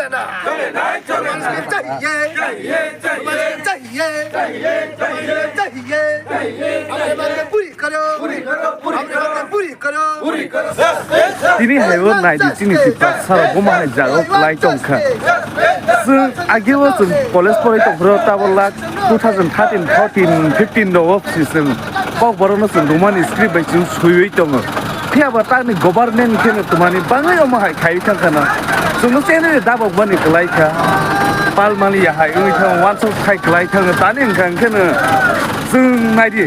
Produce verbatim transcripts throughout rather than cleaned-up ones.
चाहिए, चाहिए, चाहिए, चाहिए, चाहिए, चाहिए, चाहिए। हमारे बंदे पूरी करो, पूरी करो, पूरी करो, पूरी करो। Tini hai o nai di, chini Tiprasa rok bo ma hai jaga o kwlai tong kha. Chwng agi o chwng college porai tong phuru tabok lak two thousand thirteen, fourteen, fifteen rok o si chwng Kokborok no chwng Roman script bai chwng swiwi tongo. Phiya ba tamni government khe no tmani bangwi omo hai khaiwi thang khana. Chwngno chenwi dabok mani kwlai kha. Pal mani ya hai wngwi thang, wansok khai kwlai thang. Tani wngkha hwnkhe no chwng nai di.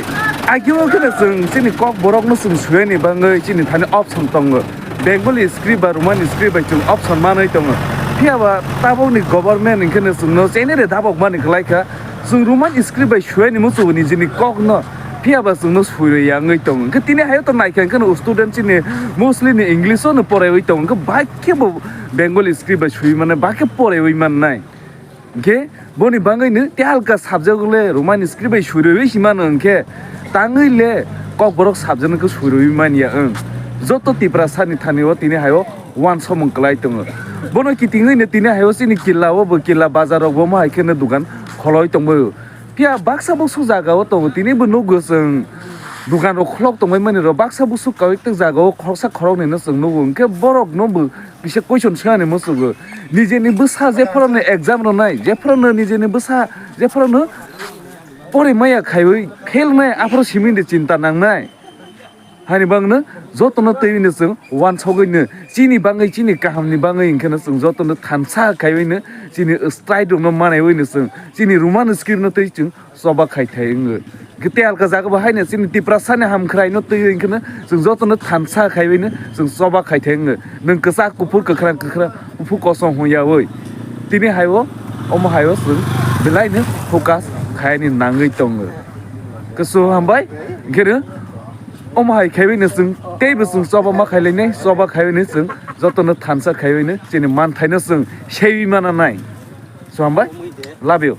Agi o khe no chwng chini Kokborok no chwng swiwi ni bangwi chini thani option tongo. Bengali script ba Roman script bai chwng option manwi tongo. Phiya ba tabok ni government hwnkhe no chwngno chenwi dabok mani kwlai kha. Chwng Roman script bai swiwi ni muchungo nijini kok no. Phiya ba chwngno swiwi ya wngwi tongo. Hwnkhe tini hai o to naikha hwnkhe no student chini mostly ni English o no poraiwi tongo. Hwnkhe bahai khe bo Bengali script bai swiwi mannai, bahai khe poraiwi mannai. Hwnkhe boni bangwi no tei halka subject le Roman script bai swiwi si mano hwnkhe tangwi le Kokborok subject no khe swiwi man ya wng. Joto Tiprasa ni thani o tini hai o wansomung kwlai tongo. Bono kitingwi no tini hai o chini killa o bo killa bazar rok bo omo hai khe no dukan kholoi tongbaio. Phiya baksa busuk jaga o tongo, tini bo nukgo chwng dukan rok kholok tongbai mani rok, baksa busuk kawik tak jaga o khoroksa khoroknwi no chwng nukgo, hwnkhe borok no bo kisa question swngani muchungo. Nijeni bwsa jephuru no exam rwnai, jephuru no nijeni bwsa jephuru no pori maya khaiwi fail nai, aphuru simi de chinta nangnai. Hani bangno jotono twiwi no chwng wansogwi no chini bangwi, chini kahamni bangwi hwnkhe no chwng jotono thansa khaiwi no chini strike rokno manaiwi no chwng chini Roman script no twi chwng choba khai thai wngo. Hwnkhe tei alka jaga bo haino chini Tiprasa ni hamkhrai no twiwi hwnkhe no chwng jotono thansa khaiwi no chwng choba khai thai wngo. Nwng kwchak kuphur kwkhrang kwkhrang kuphur kosom hwnyawi tini hai o omo hai o chwng belai no focus khaini nangwi tongo. Kusu hambai hwnkhe no Omo hai khaiwi no chwng teibo chwng choba ma khailainai, choba khaiwi no chwng jotono thansa khaiwi no chini manthaino chwng seiwi mana nai. So hambai, love you.